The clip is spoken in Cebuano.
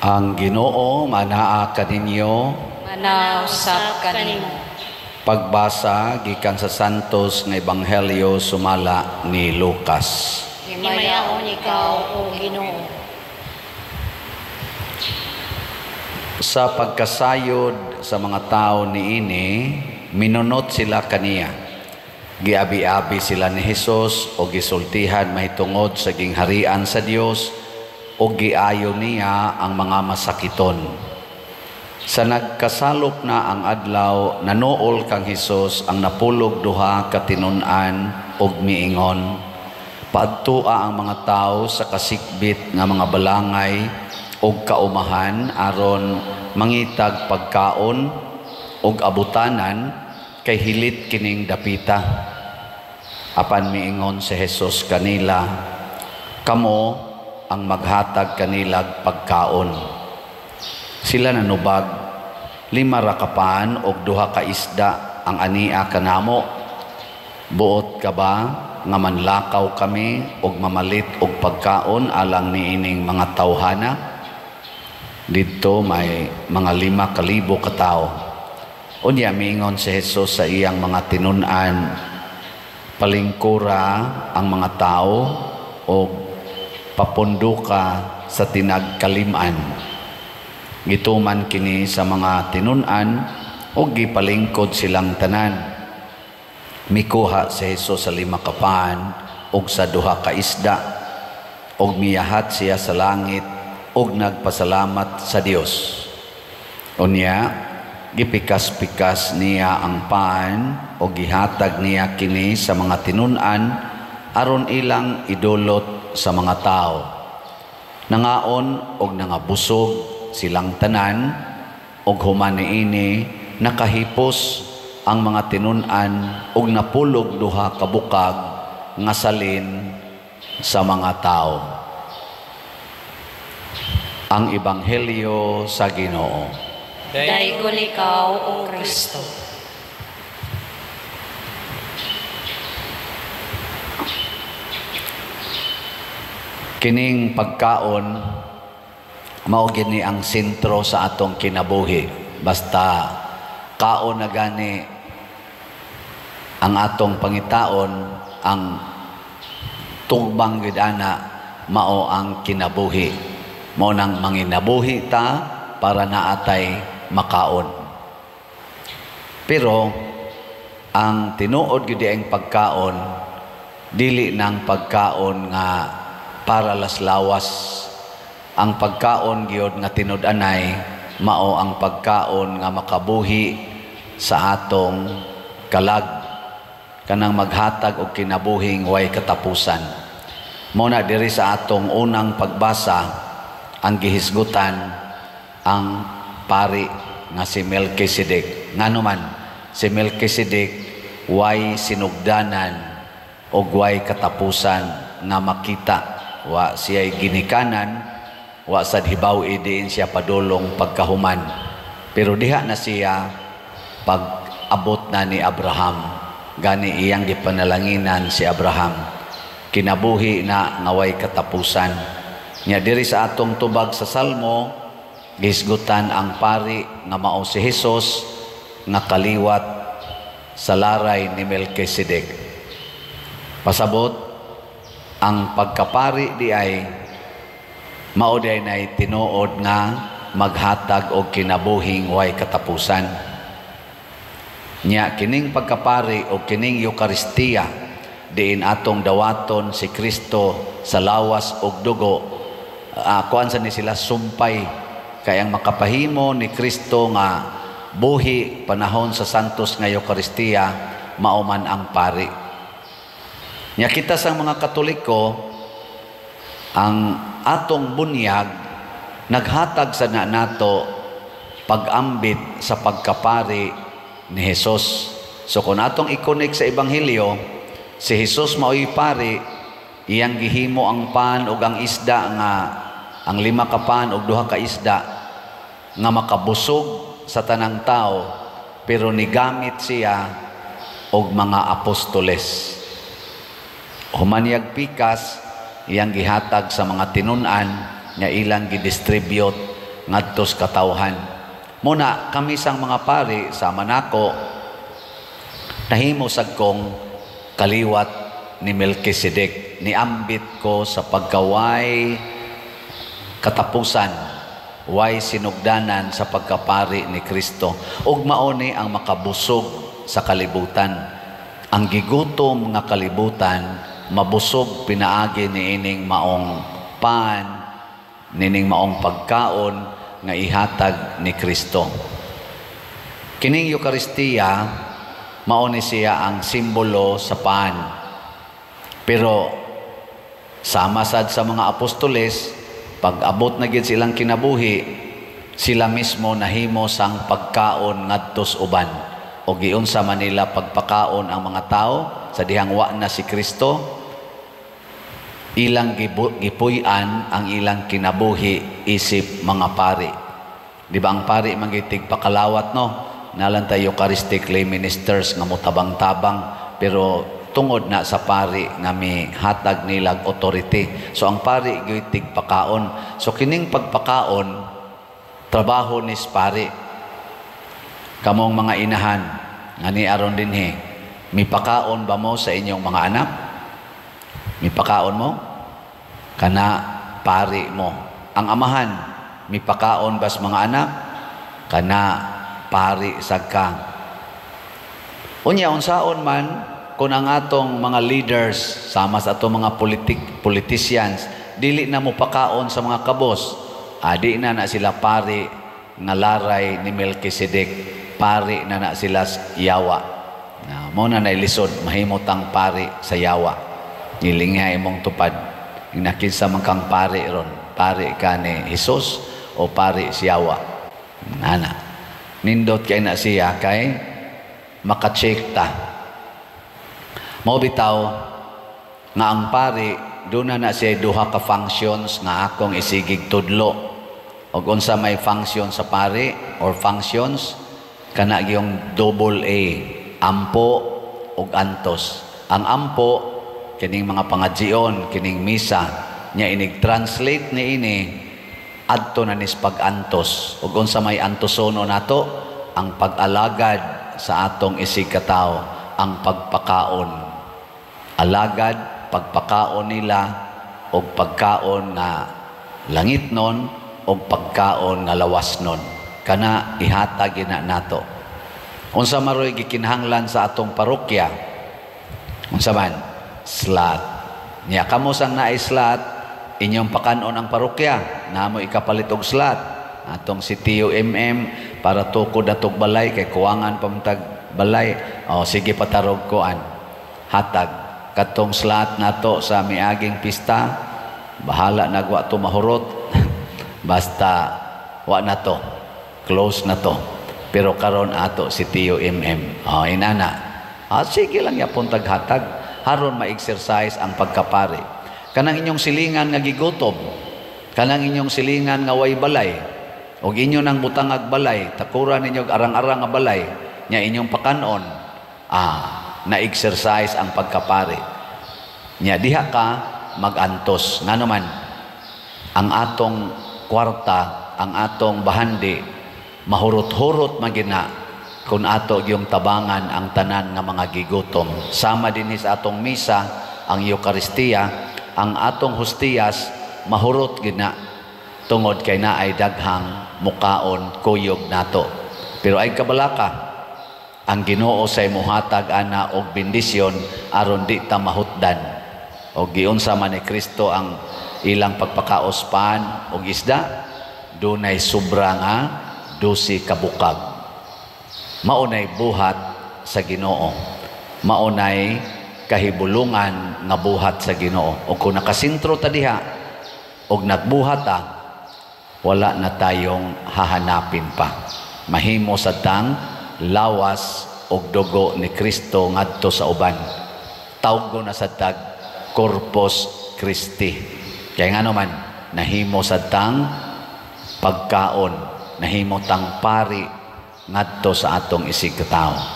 Ang Ginoo manaa kaninyo. Manausap kanimo. Pagbasa gikan sa Santos nga Ebanghelyo sumala ni Lucas. Himayaon ikaw, o Ginoo. Sa pagkasayod sa mga tao niini, minunot sila kaniya. Giabi-abi sila ni Hesus o gisultihan mahitungod sa gingharian sa Dios o giayo niya ang mga masakiton. Sa nagkasalop na ang adlaw, nanuol kang Hesus ang 12 ka tinun-an og miingon, "Paadtua ang mga tawo sa kasikbit nga mga balangay og kaumahan aron mangitag pagkaon og abutanan, kay hilit kining dapita." Apan miingon si Hesus kanila, "Kamo ang maghatag kanilag pagkaon." Sila nanubag, "5 ra ka pan og 2 ka isda ang ania kanamo. Buot ka ba nga manlakaw kami og mamalit og pagkaon alang niining mga tawhana?" Didto may mga 5,000 ka tawo. Unya miingon si Hesus sa iyang mga tinun-an, "Palingkura ang mga tawo og papunduka sa tinagkalim-an." Gituman kini sa mga tinun-an ug gipalingkod silang tanan. Mikuha si Hesus sa 5 ka pan ug sa 2 ka isda, ug miyahat siya sa langit ug nagpasalamat sa Dios. Unya gipikas-pikas niya ang pan ug gihatag niya kini sa mga tinun-an aron ilang idulot sa mga tao. Nangaon og nangabusog silang tanan, og human niini nakahipos ang mga tinun-an og napulog 2 ka bukag nga salin sa mga tao. Ang Ebanghelyo sa Ginoo. Daygon ikaw, O Kristo. Kining pagkaon mao gini ang sentro sa atong kinabuhi. Basta kaon na gani ang atong pangitaon, ang tugbang gid ana mao ang kinabuhi. Mao nang manginabuhi ta para naatay makaon. Pero ang tinuod gyud ang pagkaon, dili nang pagkaon nga para laslawas. Ang pagkaon gyud nga tinud-anay mao ang pagkaon nga makabuhi sa atong kalag, kanang maghatag og kinabuhing way katapusan. Mao na diri sa atong unang pagbasa ang gihisgutan ang pari nga si Melchizedek. Ngano man si Melchizedek way sinugdanan og way katapusan nga makita, wa siya'y ginikanan, wa sad hibaw diin siya padulong pagkahuman. Pero diha na siya pag-abot na ni Abraham. Gani iyang gipanalanginan si Abraham. Kinabuhi na nga way katapusan. Nya diri sa atong tubag sa Salmo, gihisgutan ang pari nga mao si Hesus nga kaliwat sa laray ni Melchizedek. Pasabot, ang pagkapari di ay mao di ay nay tinuod nga maghatag og kinabuhing way katapusan. Nya kining pagkapari o kining Eukaristiya diin atong dawaton si Kristo sa lawas og dugo, kuan sa ni sila sumpay kay ang makapahimo ni Kristo nga buhi panahon sa Santos nga Eukaristiya mao man ang pari. Nya kita sa mga Katoliko, ang atong bunyag naghatag sa na nato pag-ambit sa pagkapari ni Hesus. So kung atong i-connect sa Ebanghelyo, si Hesus maoy pari, iyang gihimo ang pan ug ang isda nga ang 5 ka pan ug 2 ka isda nga makabusog sa tanang tao, pero nigamit siya og mga apostoles. Humanyag pikas, iyang gihatag sa mga tinun-an nga ilang gidistribute ngadto sa katawhan. Muna kami sang mga pari sama nako nahimo sad kong kaliwat ni Melchizedek, niambit ko sa pagkaway katapusan, way sinugdanan sa pagkapari ni Kristo. Ug mao ni ang makabusog sa kalibutan. Ang gigutom nga kalibutan mabusog pinaagi niining maong pan, nining maong pagkaon nga ihatag ni Kristo. Kining Eukaristiya mao ni siya ang simbolo sa pan. Pero sama sad sa mga apostoles, pag abot na gid silang kinabuhi, sila mismo nahimo sang pagkaon ngadtos uban. O giunsa man nila pagpakaon ang mga tao sa dihang wa na si Kristo, ilang gipuy-an ang ilang kinabuhi isip mga pari. Di ba ang pari magitig pakalawat, no? Nalan tayo Eucharistic lay ministers nga motabang-tabang, pero tungod na sa pari nga mihatag nilag authority. So ang pari gyud tigpakaon. So kining pagpakaon trabaho nis pari. Kamong mga inahan nga ni aron dinhi, mipakaon ba mo sa inyong mga anak? Mipakaon mo? Kana pari mo. Ang amahan, mipakaon bas mga anak? Kana pari sad ka. Unya unsaon man kung ang atong mga leaders sama sa atong mga politicians dili na mo pakaon sa mga kabos, adi na na sila pari nga laray ni Melchizedek, pari na na sila yawa. Na mo na nailisod mahimutang pari sa yawa. Nilingha imong tupad. Inakinsa man kang pari ron, pari ka ni Hesus o pari si yawa. Nana. Nindot kay na siya kay maka-check ta. Mao bitaw nga ang pari doon na na siya duha ka functions nga akong isigig tudlo. Og unsa may function sa pari or functions kana gyung double A, ampo ug antos. Ang ampo kining mga pangadjion, kining misa nya inig translate niini adto na nis pag-antos. Ug unsa may antosono nato, ang pag-alagad sa atong isig katawo, ang pagpakaon. Alagad, pagpakaon nila og pagkaon nga langit nun og pagkaon nga lawas nun. Kana ihatag gina nato. Unsa maroy gikinahanglan sa atong parokya? Unsa man? Slot. Nya kamo sang naay slot, inyong pakanon ang parokya, namo ikapalit og slot. Atong si Tio MM para tukod atog balay kay kuwangan pamtag balay. O sige patarog koan. Hatag katong slot nato sa miaging pista, bahala nagwa to mahurot. Basta wa na to. Close na to. Pero karon ato si Tio MM. O inana. Ah, sige lang yapon taghatag haron ma-exercise ang pagkapari. Kanang inyong silingan nga gigutom, kanang inyong silingan nga way balay, og inyo nang butangag balay, takura ninyo arang-arang nga balay, nya inyong pakanon, na-exercise ang pagkapari. Nya diha ka magantos. Ngano man, ang atong kwarta, ang atong bahandi, mahurot-hurot magina kung ato yung tabangan ang tanan nga mga gigutom. Sama din sa atong misa, ang Eukaristiya, ang atong hustiyas mahurot gina tungod kay naay daghang mukaon kuyog nato. Pero ay kabalaka, ang Ginoo say muhatag ana og bendisyon aron di ta mahutdan. Og giunsa man ni Kristo ang ilang pagpakaos pan og isda, dunay sobra nga 12 kabukag. Maunay buhat sa Ginoo. Maunay kahibulungan nga buhat sa Ginoo. O kung nakasentro ta diha og nagbuhat ta, wala na tayong hahanapin pa. Mahimo sa tang lawas og dugo ni Kristo ngadto sa uban. Tawgo na sa tag Corpus Christi. Kaya nga naman, nahimo sa tang pagkaon, nahimo tang pari ngadto sa atong isig katawo.